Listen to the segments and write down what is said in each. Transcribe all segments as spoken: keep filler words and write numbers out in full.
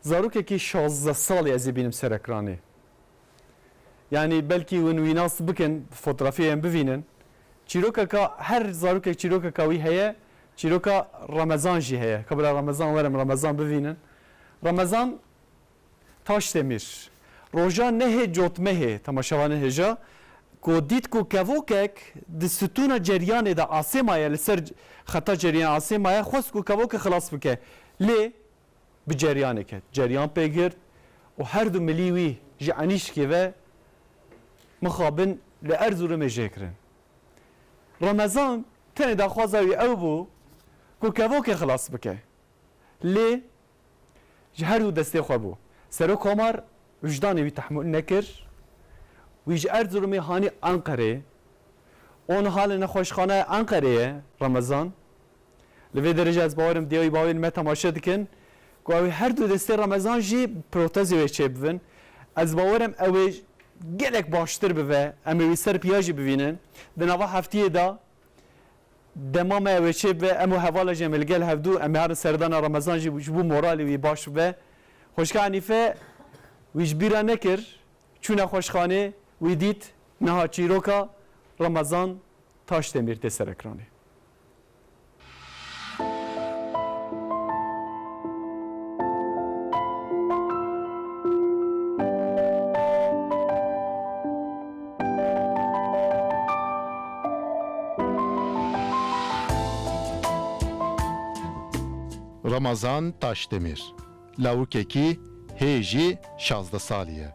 Zarokekî şazdeh salî ez ê bînim ser ekranê. Yanî belkî hûn wî nas bikin, fotografiyê em bivînin. Çîrokeka, her zarokek çîrokeka wî heye, çîroka Remezan jî heye. Kabira Remezan werim, Remezan bivînin. Remezan Taşdemîr. Roja nehê Cotmehê, temaşevanên hêja, ku dît ku kevokek di stûna ceryanê de asê maye, li ser xeta ceryanê asê maye, xwest ku kevokê xilas bike. Lê bi ceryanê ket. Ceryan pê girt û her du milî wî ji Enîşkê ve mixabin li Erzurumê jê kirin. Remezan tenê daxwaza wî ew bû ku kevokê xilas bike. Lê ji her du destê xwe bû. Serokkomar wijdanê wî tehmûl nekir. Wî ji Erzurumê hanî Enqereyê. Û niha li nexweşxaneya Enqerê ye Remezan. Li vê derece ez bawerim diya wî bavên me temaşe dikin ku ew ê her du destê Remezan jî protezê wê çêbibin. Ez bawerim ew ê gelek baştir bibe. Em ê wî ser piya jî bivînin. Di nava heftiyê de dema me ew ê çêbibe, em û hevala jî em ê li gel hevdû, em ê herin serdana Remezan jî ji bo moralê wî baş bibe. Xwişka Enîfe wî ji bîra nekir, çû nexweşxanê, wî dît niha çîroka Remezan Taşdemîr tê ser ekranê. Ramazan Taşdemir, lawikekî hê jî şazdeh salî ye.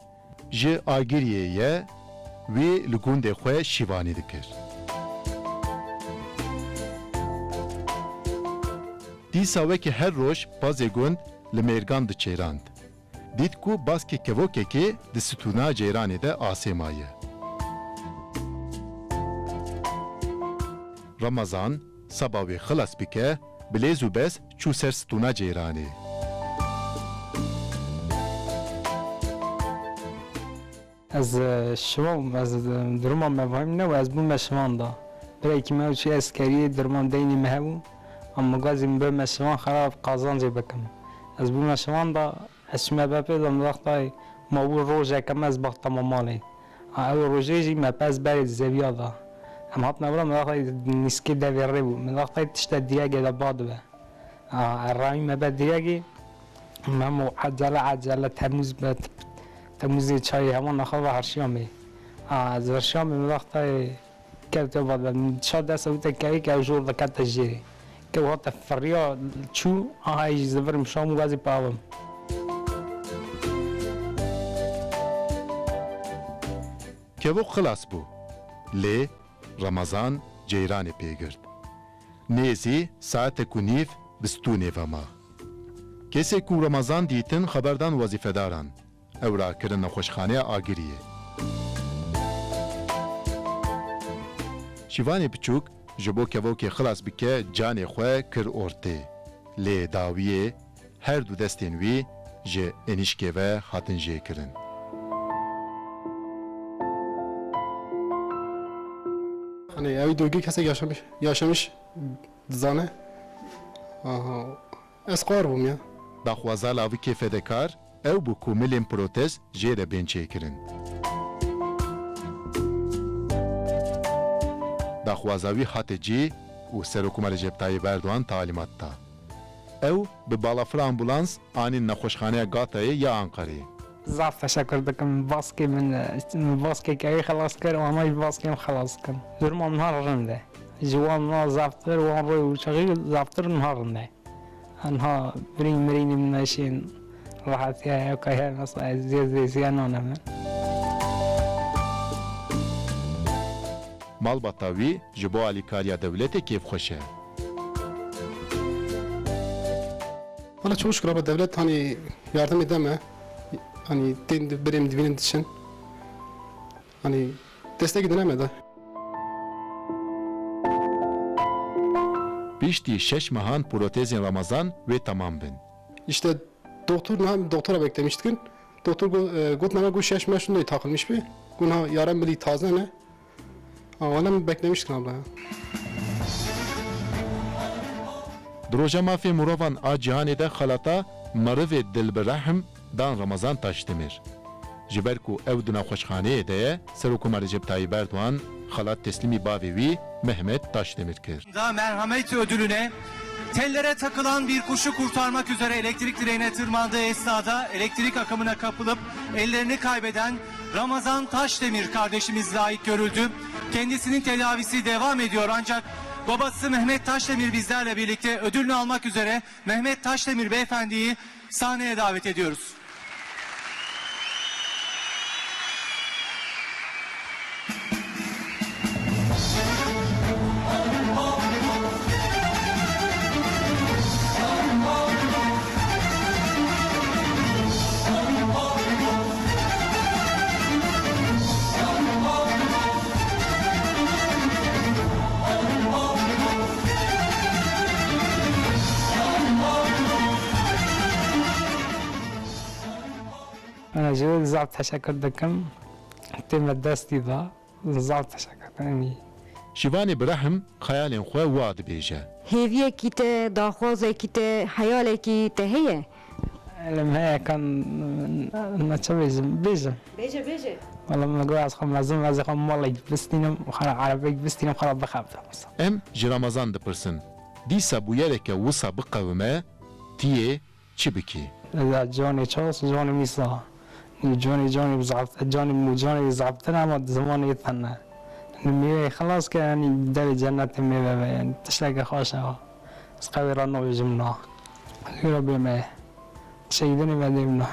Ji Agiriyê ye, wî li gundê xwe şîvanî dikir. Dîsa wekî her roj pazê gund li mêrgan diçêrand. Dît ku baskê kevokekê di stûna ceyranê de asê maye. Ramazan seba wê xilas bike, bi lêz û bez çû ser stûna ceyranê. Ez, e, şivan, ez, e, duruma me vahim ne û ez bûme şivan da. Birekî me çi eskeriyê duruma deynî me hebû. Ama gazî min bime şivan xera qazancê bikim. Ez bûme şivan da, ez çime be pê de, min wextay ma bû rojeke me ez baxtama malê. A, ew rojê jî me pez berê di zeviya da. Em hatine vira, min wextay nîskê devê rê bû. Min wextay tişte diyegê de ba dibe. A, erayî me be diyegî, me mo ecele ecele Temûz be, Temûzê çayê heman naxa ve herşiya me. A, ez verşiya me, min wextay kevte va be, min şa dest ew te kevê ke ew jor de kete jêrê. Ke hate firiya çû, aha, ê jî zivirim şam û gazî pavim. Kevok xilas bû. Lê Ramazan ceyranê pê girt. Nêzî saetek û nîv bi stûnê ve ma. Kesê ku Ramazan dîtin xeber dan wezîfedaran. Ew rakirin nexweşxaneya Agiriyê. Şîvanê biçûk ji bo kevokê xilas bike canê xwe kir ortê. Lê dawiyê her du destên wî ji Enîşkê ve hatin jêkirin. Hani ew duygu kesek yaşamış, yaşamış dizane. Aha. Ez qar bûm ya. Daxwaza lavikê fedekar ew bû ku milên protez jê re bên çêkirin. Daxwaza wî hate cî û Serokkomar Recep Tayyip Erdogan talîmat da. Ew bi balafira ambulans anîn nexweşxaneya Gatayê ya Anqereyê. Zaf teşekkür dikim. Baskê min, min baskê kevê xelas kir û hema jî baskê min xelas kir. Duruma min har rind e. Ji wan na zaftir, wan roy û çaxî zaftir min har rind e. Anha birîn mirînî min neşên rehetî heye, ka her mesela ez zê zê ziyan nane min. Malbata wî ji bo alîkariya dewletê kêfxweş e. Valla çok şükür abi, devlet hani yardım edeme. Hani tên birêm dibînin dişin. Hani destek edineme de. Piştî şeş mehan protezên Ramazan wê temam bin. İşte doktor, niha doktora beklemiştik. Doktor go-, e, got, nana got şeş meh şunda takılmış bir. Got, ha, yara milî taze ne? Ha, valla beklemiştik abla ya. Di roja mafê mirovan a cîhanê de xelata merivê dilbirehm dan Ramazan Taşdemir. Ji ber ku ew di nexweşxaneyê de ye, Serokkomar Recep Tayyip Erdogan xelat teslîmî bavê wî Mehmet Taşdemir kir. Da merhamet ödülüne tellere takılan bir kuşu kurtarmak üzere elektrik direğine tırmandığı esnada elektrik akımına kapılıp ellerini kaybeden Ramazan Taşdemir kardeşimiz layık görüldü. Kendisinin tedavisi devam ediyor ancak babası Mehmet Taşdemir bizlerle birlikte ödülünü almak üzere. Mehmet Taşdemir beyefendiyi sahneye davet ediyoruz. Ana ji zaf teşekkür dikim. Tê me destî da. Zaf teşekkür dikim. Şivanê Birahim xeyalên xwe wa dibêje. Hêviyekî te, daxwazekî te, heyalekî te heye? Li me heye kan, me çi bêjim, bêjim. Bêje, bêje. Wala min got ez xwe mezin, ez ê xwe malek bistînim, xwe re erebek bistînim, xwe re bixebtim. Em ji Ramazan dipirsin, dîsa bûyereke wisa biqewime, tu yê çi bikî? Eda canê ças, canê mîsa. Canê, canê zaf, canê mû, canê zaftir ama zimanê tene. Mêveyê xilas ke, yanî devê cennetê mêve be, yanî tişteke xweş e. Ez qewê re nabêjim na. Hûra bê me. Şehîdinê me dê na.